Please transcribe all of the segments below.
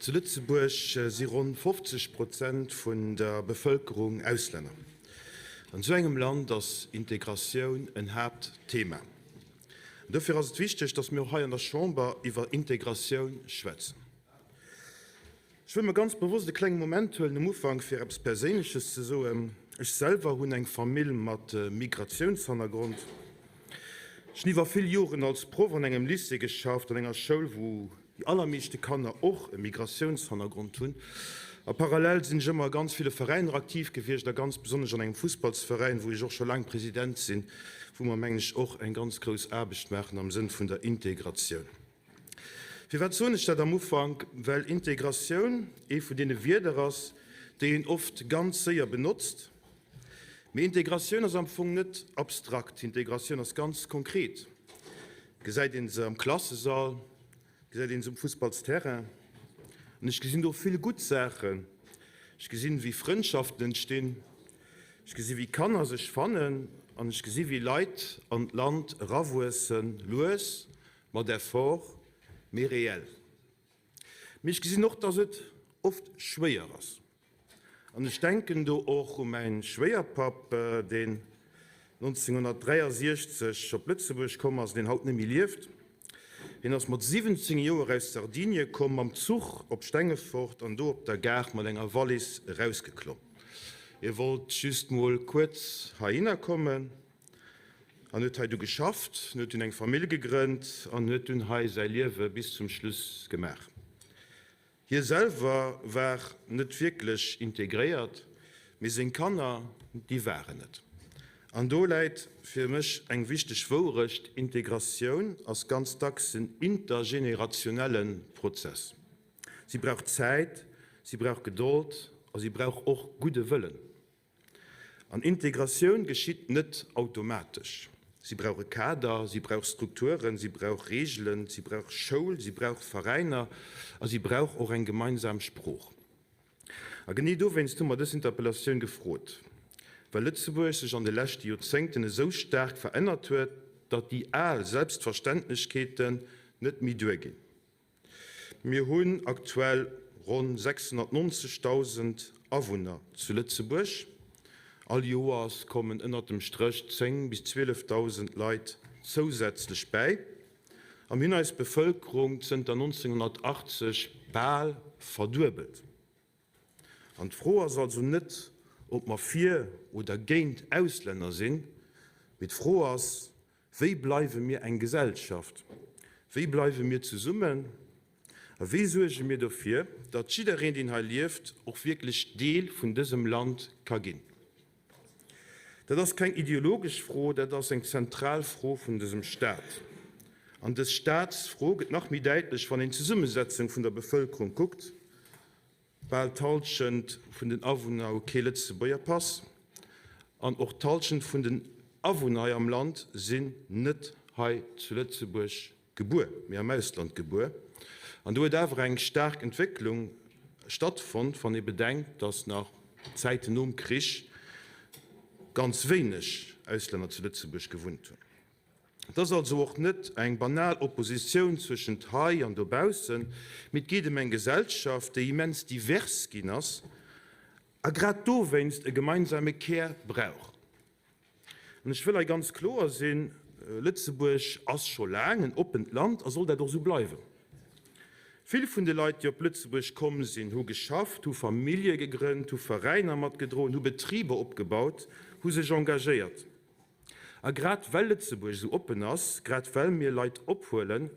Zu Lëtzebuerg si ronn 50 Prozent vun der Bevëlkerung Auslänner. An esou engem Land ass Integratioun en Haaptthema. An dofir ass et wichteg, datt mir och hei an der Chamber iwwer Integratioun schwätzen. Ech wëll mer ganz bewosst e klenge Moment huelen um Ufank, fir eppes Perséinleches ze soen. Ech selwer hunn eng Famill mat Migratiounshannergrond. Ech hunn iwwer vill Joren als Proff an engem Lycée geschafft, an enger Schoul, wou déi allermeeschte Kanner och e Migratiounshannergrond hunn. A parallel sinn ech ëmmer a ganz ville Veräiner aktiv gewiescht a ganz besonnesch an engem Fussballsveräin, wou ech och scho laang President sinn, wou mer, mengen ech, och eng ganz grouss Aarbecht maachen am Sënn vun der Integratioun. Firwat soen ech dat am Ufank? Well Integratioun ee vun deene Wierder ass, déi een oft ganz séier benotzt. Mee Integratioun ass am Fong net abstrakt. Integratioun ass ganz konkret. Gesäit ee se am Klassesall, gesäit ee se um Fussballsterrain. An ech gesinn do vill gutt Saachen. Ech gesinn, wéi Frëndschaften entstinn. Ech gesi wéi Kanner sech fannen. An ech gesi wéi Leit an d'Land erawuessen, lues, mat Effort, mee reell. Mee ech gesinn och, dass et oft schwéier ass. An ech denken do och u mäin Schwéierpapp, deen 1963 op Lëtzebuerg komm ass, deen haut net méi lieft. Hien ass mat 17 Joer aus Sardinien komm, mam Zuch op Stengefort an do op der Gare mat enger Wallis erausgeklomm. Hie wollt just mol kuerz heihinner kommen. An huet hei du geschafft, en huet dunn eng Famill gegrënnt an huet dunn hei säi Liewe bis zum Schluss gemaach. Hie selwer war net wierklech integréiert, mee seng Kanner, déi waren et. An do läit fir mech eng wichteg Wourecht, Integratioun ass ganz dacks en intergenerationelle Prozess. Si brauch Zäit, si brauch Gedold a si brauch och gudde Wëllen. An Integratioun geschitt net automatesch. Si brauch e Kader, si brauch Strukturen, si brauch Reegelen, si brauch Schoul, si brauch Veräiner a si brauch och eng gemeinsam Sprooch. A genee dowéinst hu mer dës Interpellatioun gefrot, well Lëtzebuerg sech an de leschte Joerzéngten esou staark verännert huet, datt déi al Selbstverständlechkeeten net méi duerginn. Mir hunn aktuell ronn 690.000 Awunner zu Lëtzebuerg. All Joers kommen ënnert dem Stréch 10 bis 12.000 Leit zousätzlech bäi. A mir hunn eis Bevëlkerung zënter 1980 bal verduebelt. An d'Fro ass also net, ob mer fir oder géint Auslänner sinn, mee d'Fro ass, Wéi bleiwe mir eng Gesellschaft? Wéi bleiwe mir zesummen? A wéi suerge mir dofir, datt jiddereen, deen hei lieft, och wierklech Deel vun dësem Land ka ginn? Dat ass keng ideologesch Fro, dat ass eng zentral Fro vun dësem Staat. An dës Staatsfro gëtt nach méi däitlech, wann een d'Zesummesetzung vun der Bevëlkerung kuckt. Bal d'Hallschent vun den Awunner hu kee Lëtzebuerger Pass an och d'Hallschent vun den Awunner hei am Land sinn net hei zu Lëtzebuerg gebuer, mee am Ausland gebuer. An do huet awer eng staark Entwécklung stattfonnt, wann ee bedenkt, datt nach Zäiten nom Krich ganz wéineg Auslänner zu Lëtzebuerg gewunnt hunn. Et ass also och net eng banal Oppositioun zwëschent hei an dobaussen, mee et geet ëm eng Gesellschaft, déi immens divers ginn ass a grad dowéinst e gemeinsame Kär brauch. An ech wëll hei ganz kloer sinn, Lëtzebuerg ass scho laang en oppent Land a soll dat och esou bleiwen. Vill vun de Leit, déi op Lëtzebuerg komm sinn, hu geschafft, hu Famillje gegrënnt, hu Veräiner matgedroen, hu Betriber opgebaut, hu sech engagéiert. A grad well Lëtzebuerg esou oppen ass, grad well mir Leit ophuelen,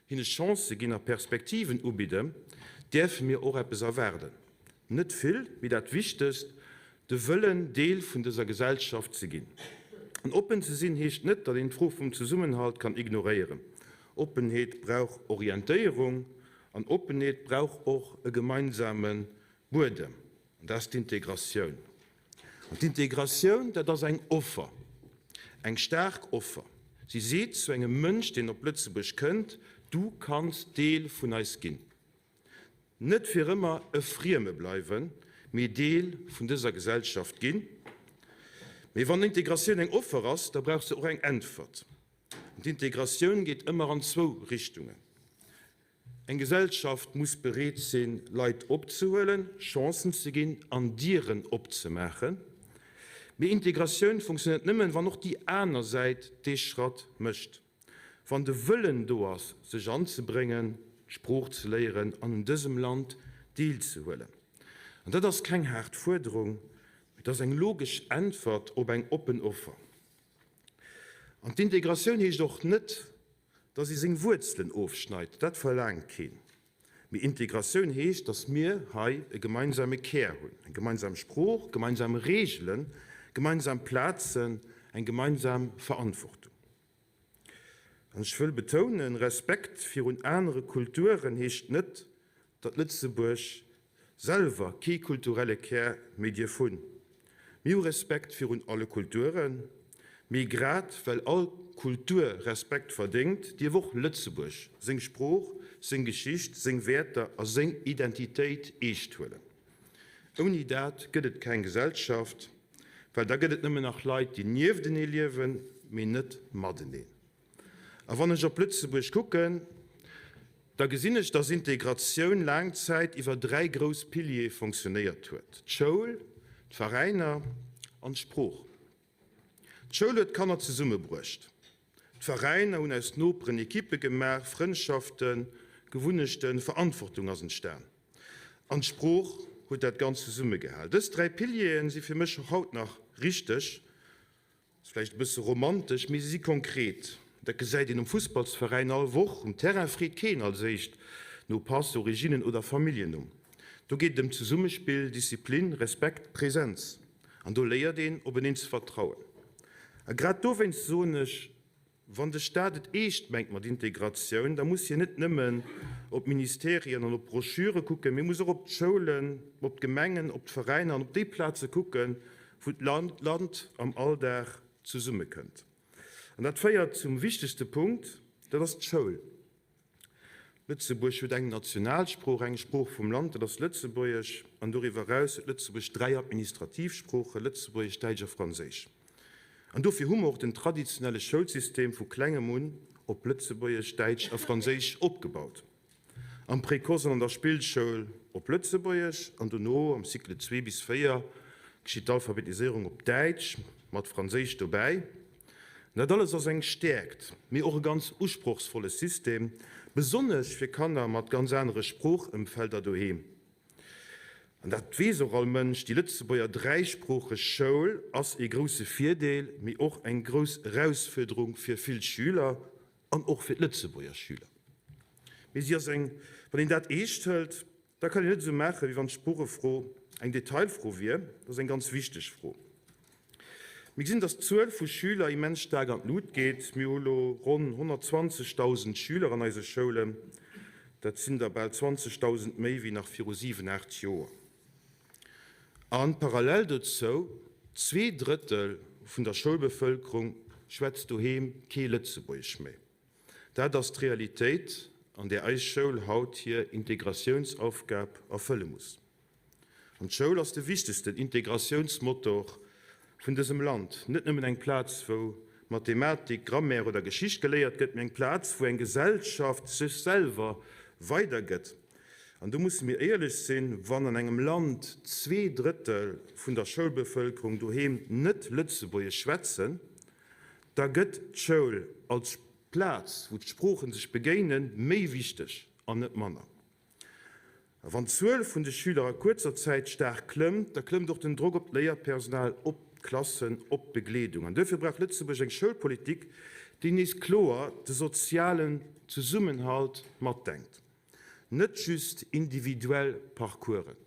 hinne Chancë ginn a Perspektiven ubidden, däerfe mir och eppes erwaarden. Net vill, mee dat Wichtegst, de Wëllen, Deel vun dëser Gesellschaft ze ginn. An oppen ze sinn heescht net, datt een d'Fro vum Zesummenhalt kann ignoréieren. Oppenheet brauch Orientéierung an Oppenheet brauch och e gemeinsame Buedem, an dat ass d'Integratioun. An d'Integratioun, dat ass eng Offer, eng staark Offer. Si seet zu engem Mënsch, deen op Lëtzebuerg kënnt, Du kanns Deel vun eis ginn. Net fir ëmmer e Frieme bleiwen, mee Deel vun dëser Gesellschaft ginn. Mee wann Integratioun eng Offer ass, da brauch se och eng Äntwert. An d'Integratioun geet ëmmer an zwou Richtungen. Eng Gesellschaft muss bereet sinn, Leit opzehuelen, Chancen ze ginn an Dieren opzemaachen. Mee Integratioun funktionéiert nëmmen, wann och déi aner Säit dee Schratt mécht. Wann de Wëllen do ass, sech anzebréngen, d'Sprooch ze léieren an un dësem Land deelzehuelen. An dat ass keng haart Fuerderung, mee et ass eng logesch Äntwert op eng oppen Offer. An d'Integratioun heescht och net, dass ee seng Wuerzelen ofschneit, dat verlaangt keen. Mee Integratioun heescht, dass mir hei e gemeinsame Kär hunn, eng gemeinsam Sprooch, gemeinsam Reegelen, gemeinsam Plazen, eng gemeinsam Verantwortung. An ech wëll betounen, Respekt virun anere Kulturen heescht net, datt Lëtzebuerg selwer kee kulturelle Kär méi dierf hunn. Mir hu Respekt virun alle Kulturen, mee grad well all Kultur Respekt verdéngt, dierf och Lëtzebuerg seng Sprooch, seng Geschicht, seng Wäerter a seng Identitéit eescht huelen. Ouni dat gëtt et keng Gesellschaft, well da gëtt et nëmmen nach Leit, déi nieftenee liewen, mee net mateneen. A wann ech op Lëtzebuerg kucken, da gesinn ech, dass Integratioun laang Zäit iwwer dräi grouss Piliere fonctionnéiert huet, d'Schoul, d'Veräiner an d'Sprooch. D'Schoul huet d'Kanner zesummebruecht. D'Veräiner hunn aus Noperen Ekippe gemaach, Frëndschaften, Gewunnechten, Verantwortung ass entstan. An d'Sprooch huet dat Ganzt zesummegehal. Dës dräi Piliere si fir mech och haut nach richteg. Ass vläicht e bësse romantesch, mee se si konkret. Dat gesäit een um Fussballsveräin all Woch. Um Terrain freet keen als éischt no Pass, Originnen oder Familljennumm. Do geet et ëm Zesummespill, Disziplin, Respekt, Präsenz. An do léiert een, openeen ze vertrauen. A grad dowéinst soen ech, Wann de Staat et eescht mengt mat Integratioun, da muss hien net nëmmen op d'Ministerien an op d'Broschüre kucken, mee muss och op d'Schoulen, op d'Gemengen, op d'Veräiner an op déi Plaze kucken, wou d'Land am Alldag zesummekënnt. An dat féiert zum wichtegste Punkt, dat ass d'Schoul. Lëtzebuerg huet eng Nationalsprooch, eng Sprooch vum Land, dat ass Lëtzebuergesch. An doriwwer eraus huet Lëtzebuerg dräi administrativ Sproochen, Lëtzebuergesch, Däitsch a Franséisch. An dofir hu mer och den traditionelle Schoulsystem vu klengem un op Lëtzebuergesch, Däitsch a Franséisch opgebaut. Am Précoce an an der Spillschoul op Lëtzebuergesch an dono am Cycle zwee bis véier geschitt d'Alphabetiséierung op Däitsch mat Franséisch dobäi. Dat alles ass eng Stäerkt, mee och e ganz usprochsvolle System, besonnesch fir Kanner mat ganz anere Sproochëmfelder doheem. An dat weess och all Mënsch, déi Lëtzebuerger dräisproocheg Schoul ass ee grousse Virdeel, mee och eng grouss Erausfuerderung fir vill Schüler an och fir d'Lëtzebuerger Schüler. Mee si ass eng, wann een dat eescht hëlt, Da kann een net esou maachen, wéi wann d'Sproochefro eng Detailfro wier. Dat ass eng ganz wichteg Fro. Mir gesinn, dass d'Zuel vu Schüler immens staark an d'Lut geet. Mir hu lo ronn 120.000 Schüler an eise Schoulen. Dat sinn der bal 20.000 méi wéi nach viru siwen, aacht Joer. A parallel dozou, Zweedrëttel vun der Schoulbevëlkerung schwätzt doheem kee Lëtzebuergesch méi. Dat ass d'Realitéit, an där eis Schoul haut hir Integratiounsaufgab erfëlle muss. An d'Schoul ass de wichtegsten Integratiounsmotor vun dësem Land. Net nëmmen eng Plaz, wou Mathematik, Grammaire oder Geschicht geléiert gëtt, mee eng Plaz, wou eng Gesellschaft sech selwer weidergëtt. An do musse mir éierlech sinn, Wann an engem Land zweedrëttel vun der Schoulbevëlkerung doheem net Lëtzebuergesch schwätzen, Da gëtt d'Schoul als Plaz, wou d'Sproochen sech begéinen, méi wichteg an net manner. A wann d'Zuel vun de Schüler a kuerzer Zäit staark klëmmt, da klëmmt och den Drock op d'Léierpersonal, op d'Klassen, op d'Begleedung. An duerfir brauch Lëtzebuerg eng Schoulpolitik, déi nees kloer de sozialen Zesummenhalt matdenkt, net just individuell Parcoursen.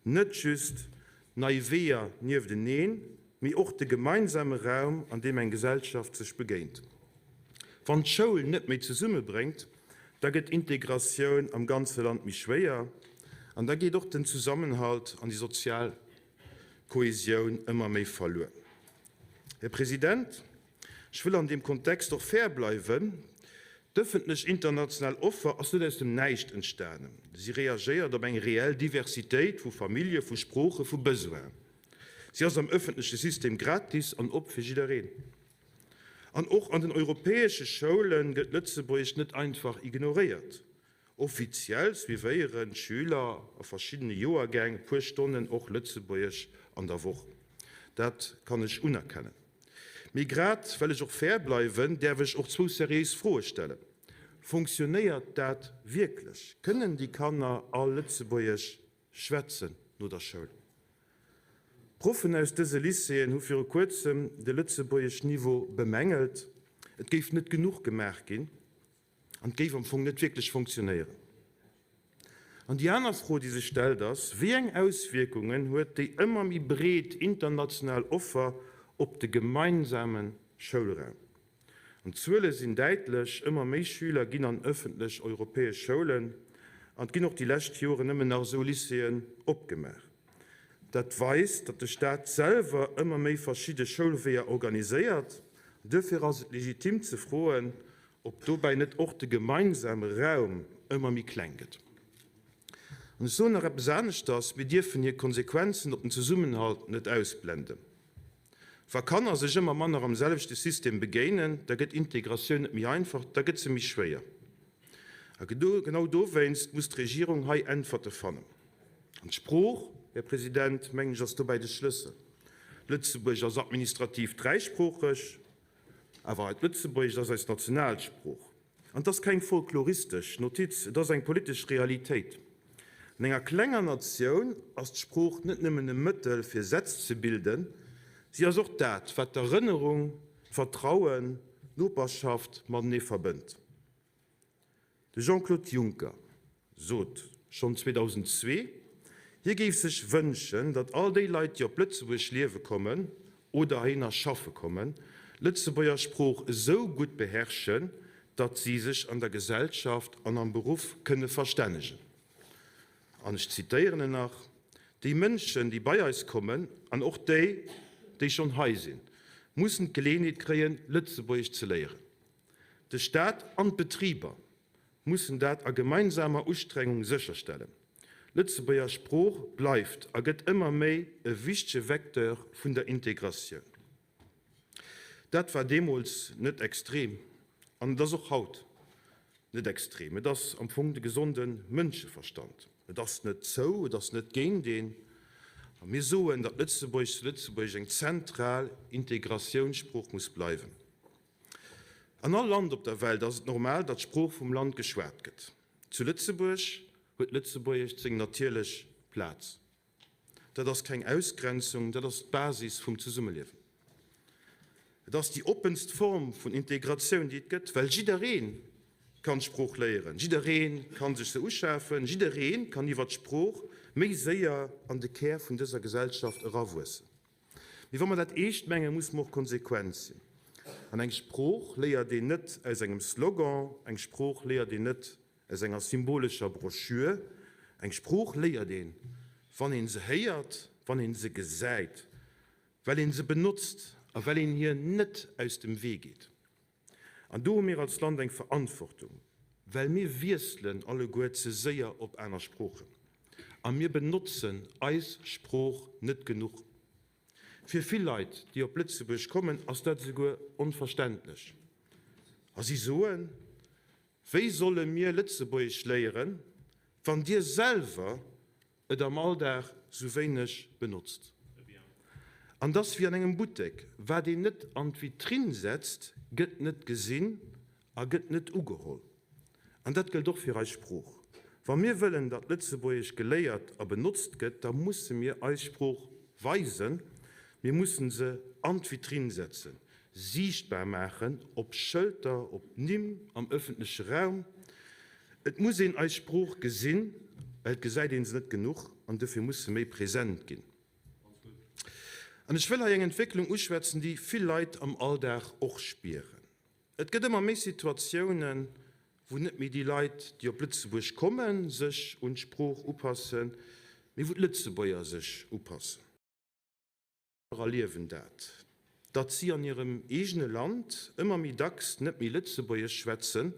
Net just nei Weeër niefteneen, mee och de gemeinsame Raum, an deem eng Gesellschaft sech begéint. Wann d'Schoul net méi zesummebréngt, da gëtt Integratioun am ganze Land méi schwéier an da geet och den Zusammenhalt an déi sozial Kohesioun ëmmer méi verluer. Här President, Ech wëll an deem Kontext och fair bleiwen, D'ëffentlech international Offer ass net aus dem Näischt entstanen. Si reagéiert op eng reell Diversitéit vu Famillje, vu Sproochen, vu Besoinen. Si ass am ëffentleche System gratis an op fir jiddereen. An och an den europäesche Schoule gëtt Lëtzebuergesch net einfach ignoréiert. Offiziell suivéieren d'Schüler a verschiddene Joergäng e puer Stonnen och Lëtzebuergesch an der Woch. Dat kann ech unerkennen. Mee grad well ech och fair bleiwen, däerf ech och zwou seriéis Froe stellen, Fonctionnéiert dat wierklech? Kënnen déi Kanner all Lëtzebuergesch schwätzen no der Schoul? Proffen aus dëse Lycéeën hu viru kuerzem de Lëtzebuergesch-Niveau bemängelt, et géif net genuch gemaach ginn. An et géif am Fong net wierklech fonctionnéieren. An déi aner Fro, déi sech stellt, ass, Wéi eng Auswierkungen huet déi ëmmer méi breet international Offer op de gemeinsame Schoulraum? An d'Zuele sinn däitlech, Ëmmer méi Schüler ginn an ëffentlech europäesch Schoulen an et ginn och déi lescht Joren nëmmen nach esou Lycéeën opgemaach. Dat weist, datt de Staat selwer ëmmer méi verschidde Schoulweeër organiséiert. Duerfir ass et legitim ze froen, ob dobäi net och de gemeinsame Raum ëmmer méi kleng gëtt. An ech soen nach eppes aneschters, Mir dierfen hir Konsequenzen op den Zesummenhalt net ausblenden. Wa Kanner sech ëmmer manner am selwechte System begéinen, da gëtt Integratioun net méi einfach, da gëtt se méi schwéier. A genau dowéinst muss d'Regierung hei Äntwerte fannen. An d'Sprooch, Här President, mengen ech, ass dobäi de Schlëssel. Lëtzebuerg ass administrativ dräisproocheg. Awer d'Lëtzebuergescht ass eis Nationalsprooch. An et ass keng folkloristesch Notiz, et ass eng politesch Realitéit. An enger klenger Natioun ass d'Sprooch net nëmmen e Mëttel fir Sätz ze bilden, si ass och dat, wat d'Erënnerung, d'Vertrauen, d'Noperschaft matenee verbënnt. De Jean-Claude Juncker sot schonn 2002, hie géif sech wënschen, datt all déi Leit, déi op Lëtzebuerg liewe kommen oder heihinner schaffe kommen, d'Lëtzebuerger Sprooch esou gutt beherrschen, datt si sech an der Gesellschaft an am Beruff kënne verstännegen. An ech zitéieren en nach, Déi Mënschen, déi bei eis kommen, an och déi, déi schonn hei sinn, mussen d'Geleeënheet kréien, Lëtzebuergesch ze léieren. De Staat an d'Betriber mussen dat a gemeinsamer Ustrengung sécherstellen. D'Lëtzebuerger Sprooch bleift a gëtt ëmmer méi e wichtege Vecteur vun der Integratioun. Dat war deemools net extrem an et ass och haut net extrem. Et ass am Fong de gesonde Mënscheverstand. Et ass net zou, et ass net géint een. A mir soen, datt Lëtzebuergesch zu Lëtzebuerg eng zentral Integratiounssprooch muss bleiwen. An all Land op der Welt ass et normal, datt d'Sprooch vum Land geschwat gëtt. Zu Lëtzebuerg huet Lëtzebuergescht seng natierlech Plaz. Dat ass keng Ausgrenzung, dat ass d'Basis vum Zesummeliewen. Et ass déi oppenst Form vun Integratioun, déi et gëtt, well jidderee kann d'Sprooch léieren, jidderee kann sech se uschafen, jidderee kann iwwer d'Sprooch méi séier an de Kär vun dëser Gesellschaft erawuessen. Mee wa mer dat eescht mengen, musse mer och konsequent sinn. An eng Sprooch léiert een net aus engem Slogan, eng Sprooch léiert een net aus enger symbolescher Broschür. Eng Sprooch léiert een, wann een se héiert, wann een se gesäit, well een se benotzt a well een hir net aus dem Wee geet. An do hu mir als Land eng Verantwortung, well mir wiesselen alleguer ze séier op aner Sproochen a mir benotzen eis Sprooch net genuch. Fir vill Leit, déi op Lëtzebuerg kommen, ass dat esouguer onverständlech a si soen, Wéi solle mir Lëtzebuergesch léieren, wann Dir selwer et am Alldag sou wéineg benotzt. An 't ass wéi an engem Buttek, wat een net an d'Vitrinn setzt, gëtt net gesinn a gëtt net ugeholl. An dat gëllt och fir eis Sprooch. Wa mir wëllen, datt Lëtzebuergesch geléiert a benotzt gëtt, da musse mir eis Sprooch weisen, mir mussen se an d'Vitrinn setzen, siichtbar maachen, op Schëlter, op Nimm, am ëffentleche Raum. Et muss een eis Sprooch gesinn, well et gesäit een se net genuch an dofir muss se méi present ginn. An ech wëll hei eng Entwécklung uschwätzen, déi vill Leit am Alldag och spieren. Et gëtt ëmmer méi Situatiounen, wou net méi déi Leit, déi op Lëtzebuerg kommen, sech un d'Sprooch upassen, mee wou d'Lëtzebuerger sech upassen. Erliewen dat, datt si an hirem eegene Land ëmmer méi dacks net méi Lëtzebuergesch schwätzen,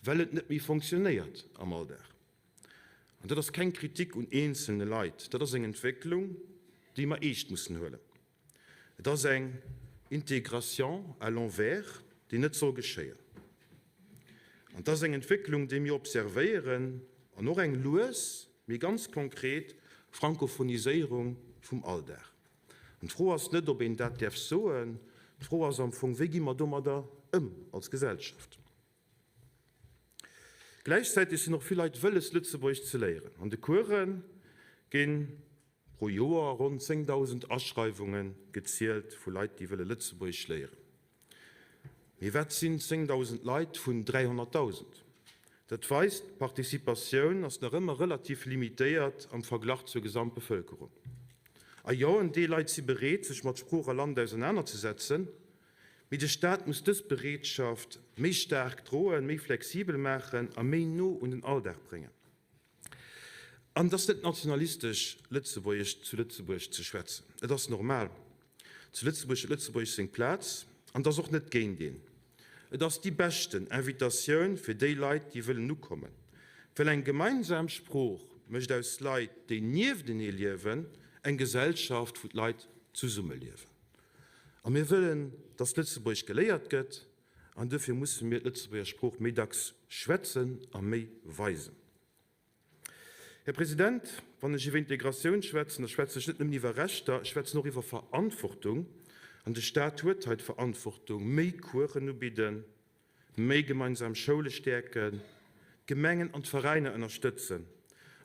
well et net méi fonctionnéiert am Alldag. An dat ass keng Kritik un eenzelne Leit, dat ass eng Entwécklung, déi mer eescht mussen huelen. Et ass eng Intégration à l'envers, déi net soll geschéien. An et ass eng Entwécklung, déi mir observéieren, an och eng lues, mee ganz konkret Frankophoniséierung vum Alldag. An d'Fro ass net, ob een dat däerf soen, d'Fro ass am Fong, Wéi gi mer domadder ëm als Gesellschaft? Gläichzäiteg sinn och vill Leit wëlles, Lëtzebuergesch ze léieren. An de Course gi pro Joer ronn 10.000 Aschreiwunge gezielt vu Leit, déi wëlle Lëtzebuergesch léieren. Mee wat sinn 10.000 Leit vun 300.000? Dat weist, d'Participatioun ass nach ëmmer relativ limitéiert am Verglach zur Gesamtbevëlkerung. A jo, en Deel Leit si bereet, sech mat Sprooch a Land ausernanerzesetzen, mee de Staat muss dës Bereetschaft méi staark droen, méi flexibel maachen a méi no un den Alldag bréngen. An et ass net nationalistesch, Lëtzebuergesch zu Lëtzebuerg ze schwätzen. Et ass normal. Zu Lëtzebuerg huet Lëtzebuergesch seng Plaz an et ass och net géint een. Et ass déi beschten Invitatioun fir déi Leit, déi wëllen ukommen. Well eng gemeinsam Sprooch mécht aus Leit, déi nieftenee liewen, eng Gesellschaft, wou d'Leit zesummeliewen. A mir wëllen, dass Lëtzebuergesch geléiert gëtt. An duerfir musse mir d'Lëtzebuerger Sprooch méi dacks schwätzen a méi weisen. Här President, wann ech iwwer Integratioun schwätzen, da schwätzen ech net nëmmen iwwer Rechter, ech schwätzen och iwwer Verantwortung. An de Stat huet hei d'Verantwortung, méi Coursen ubidden, méi gemeinsam Schoule stäerken, d'Gemengen an d'Veräiner ënnerstëtzen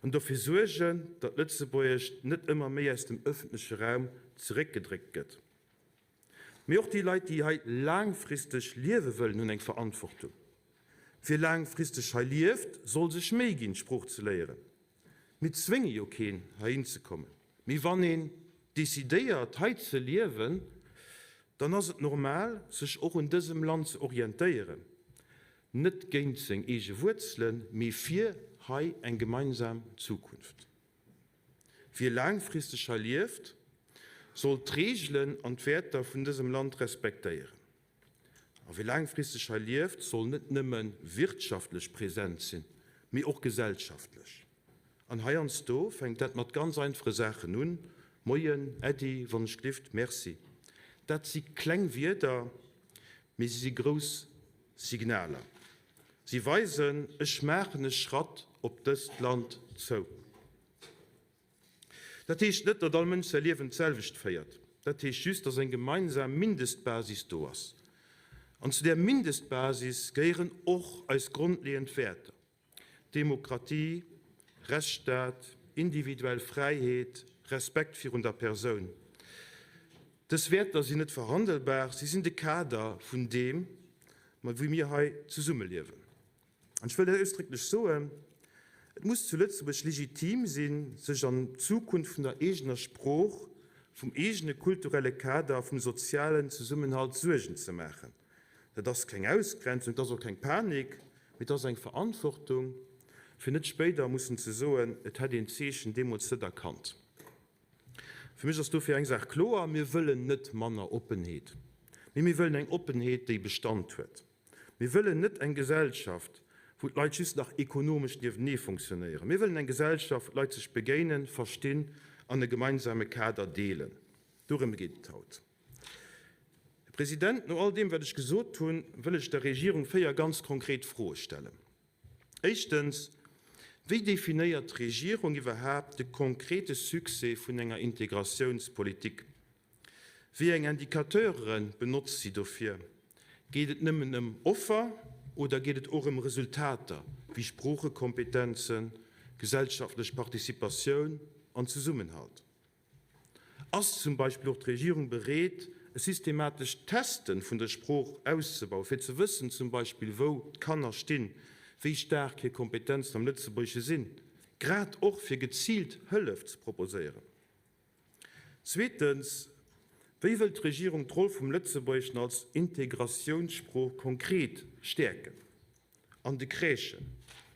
an dofir suergen, datt Lëtzebuergesch net ëmmer méi aus dem ëffentleche Raum zeréckgedréckt gëtt. Mee och déi Leit, déi hei laangfristeg liewe wëllen, hunn eng Verantwortung. Wie laangfristeg hei lieft, soll sech Méi ginn, d'Sprooch ze léieren. Mir zwénge jo keen, heihin ze kommen. Mee wann een decidéiert, hei ze liewen, dann ass et normal, sech och un dësem Land ze orientéieren. Net géint seng eege Wuerzelen, mee fir hei eng gemeinsam Zukunft. Wie laangfristeg hei lieft, soll d'Reegelen an d'Wäerter vun dësem Land respektéieren. A wie laangfristeg hei lieft, soll net nëmme wirtschaftlech present sinn, mee och gesellschaftlech. An heiansdo fänkt dat mat ganz einfache Saachen un, Moien, Äddi, wann ech glift, Merci. Dat si kleng Wierder, mee si si grouss Signaler. Si weisen, ech maachen e Schratt op dëst Land zou. Dat heescht net, datt all Mënsch säi Liewen d'selwecht féiert. Dat heescht just, datt eng gemeinsam Mindestbasis do ass. An zu där Mindestbasis gehéieren och eis grondleeënd Wäerter, Demokratie, Rechtsstaat, individuell Fräiheet, Respekt virun der Persoun. Dës Wäerter sinn net verhandelbar, si sinn de Kader vun deem, wéi mir hei zesummeliewen. An ech wëll dat ausdrécklech soen, Et muss zu Lëtzebuerg legitim sinn, sech an d'Zukunft vun der eegener Sprooch, vum eegene kulturelle Kader a vum sozialen Zesummenhalt Suergen ze maachen. Dat ass keng Ausgrenzung, et ass och keng Panik, mee et ass eng Verantwortung, fir net spéider mussen ze soen, et hätt een d'Zeechen deemools net erkannt. Fir mech ass dofir eng Saach kloer, Mir wëllen net manner Oppenheet, mee mir wëllen eng Oppenheet, déi Bestand huet. Mir wëllen net eng Gesellschaft, wou d'Leit just nach ekonomesch niewtenee funktionéieren. Mir wëllen eng Gesellschaft, wou d'Leit sech begéinen, verstinn an e gemeinsame Kader deelen. Dorëm geet et haut. Här President, no all deem, wat ech gesot hunn, wëll ech der Regierung véier ganz konkret Froe stellen. Éischtens, Wéi definéiert d'Regierung iwwerhaapt de konkrete Succès vun enger Integratiounspolitik? Wéi eng Indicateure benotzt si dofir? Geet et nëmmen ëm Offer oder geet et och ëm Resultater wéi Sproochekompetenzen, gesellschaftlech Participatioun an Zesummenhalt? Ass zum Beispill och d'Regierung bereet, e systematescht Teste vun der Sprooch auszebauen, fir ze wëssen zum Beispill, wou d'Kanner stinn, wéi staark hir Kompetenzen am Lëtzebuergesche sinn, grad och fir geziilt Hëllef ze proposéieren? Zweetens, Wéi wëllt d'Regierung d'Roll vum Lëtzebuergeschen als Integratiounssprooch konkret stäerken? An de Crèchen,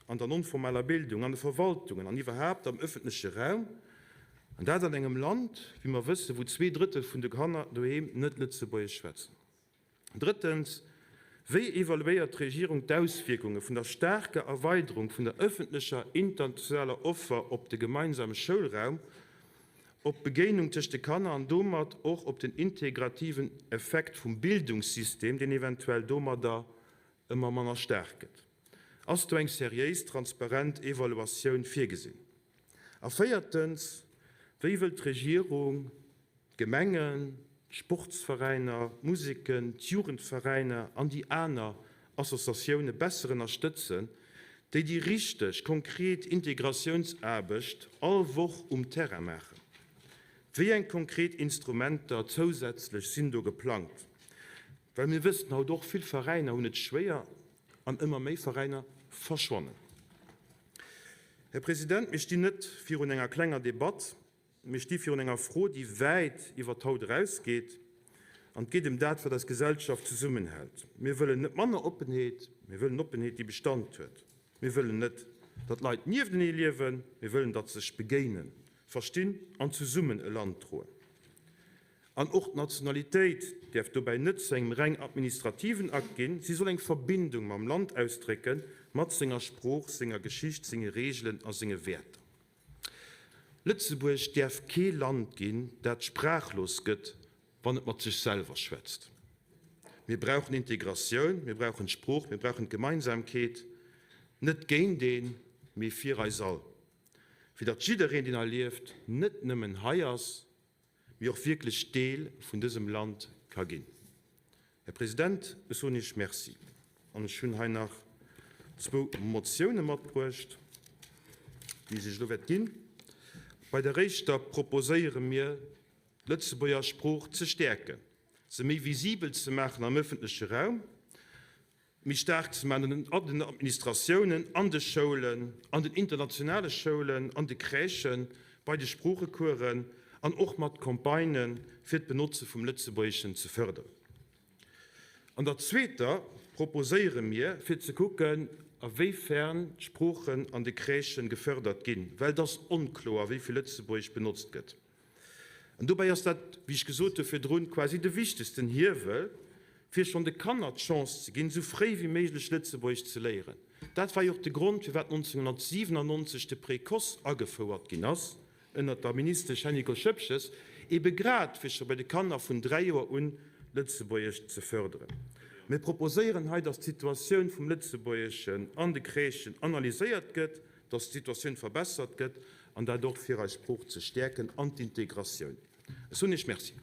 an der non-formaler Bildung, an de Verwaltungen an iwwerhaapt am ëffentleche Raum, an dat an engem Land, wéi mer wëssen, wou 2/3 vun de Kanner doheem net Lëtzebuergesch schwätzen. Drëttens, Wéi evaluéiert d'Regierung d'Auswierkunge vun der staarker Erweiderung vun der ëffentlecher internationaler Offer op de gemeinsame Schoulraum, op d'Begéinung tëscht de Kanner an domat och op den integrativen Effekt vum Bildungssystem, deen eventuell domadder ëmmer manner staark gëtt. Ass do eng seriéis, transparent Evaluatioun virgesinn? A véiertens, Wéi wëllt d'Regierung d'Gemengen, d'Sportsveräiner, d'Museken, d'Jugendveräiner an déi aner Associatioune besser ënnerstëtzen, déi déi richteg, konkret Integratiounsaarbecht all Woch um Terrain maachen? Wéi eng konkret Instrumenter zousätzlech sinn do geplangt? Well mir wëssen haut och, vill Veräiner hunn et schwéier an ëmmer méi Veräiner verschwannen. Här President, mir stinn net virun enger klenger Debatt, mir sti virun enger Fro, déi wäit iwwer haut erausgeet. An et geet ëm dat, wat eis Gesellschaft zesummenhält. Mir wëllen net manner Oppenheet, mir wëllen Oppenheet, déi Bestand huet. Mir wëllen net, datt Leit nieftenee liewen, mir wëllen, datt se sech begéinen, verstinn an zesummen e Land droen. An och d'Nationalitéit däerf dobäi net zu engem reng administrativen Akt ginn, si soll eng Verbindung mam Land ausdrécken, mat senger Sprooch, senger Geschicht, senge Reegelen a senge Wäerter. Lëtzebuerg däerf kee Land ginn, dat sprachlos gëtt, wann et mat sech selwer schwätzt. Mir brauchen Integratioun, mir brauchen d'Sprooch, mir brauchen d'Gemeinsamkeet, net géint een, mee fir eis all, fir datt jiddereen, deen hei lieft, net nëmmen hei ass, mee och wierklech Deel vun dësem Land ka ginn. Här President, ech soen Iech Merci. An ech hunn hei nach zwou Motioune matbruecht, déi ech Iech elo wäert ginn. Bei der éischter proposéiere mir, d'Lëtzebuerger Sprooch ze stäerken, se méi visibel ze maachen am ëffentleche Raum. méi staark ze maachen an den Administratiounen, an de Schoulen, an den internationale Schoulen, an de Crèchen, bei de Sproochecoursen an och mat Campagnë fir d'Benotze vum Lëtzebuergeschen ze fërderen. An der zweeter proposéiere mir, fir ze kucken, a wéi fern d'Sproochen an de Crèchen gefërdert ginn, well et ass onkloer, wéi vill Lëtzebuergesch benotzt gëtt. An dobäi ass dat, wéi ech gesot hu virdrun, quasi de wichtegsten Hiewel, fir schonn de Kanner d'Chance ze ginn, esou fréi wéi méiglech Lëtzebuergesch ze léieren. Dat war jo och de Grond, firwat 1997 de Précoce agefouert ginn ass, ënnert der Ministesch Hennicot-Schoepges, ebe grad fir scho bei de Kanner vun 3 Joer un Lëtzebuergesch ze fërderen. Mir proposéieren hei, dass d'Situatioun vum Lëtzebuergeschen an de Crèchen analyséiert gëtt, dass d'Situatioun verbessert gëtt an dat och fir eis Sprooch ze stäerken an d'Integratioun. Ech soen Iech Merci.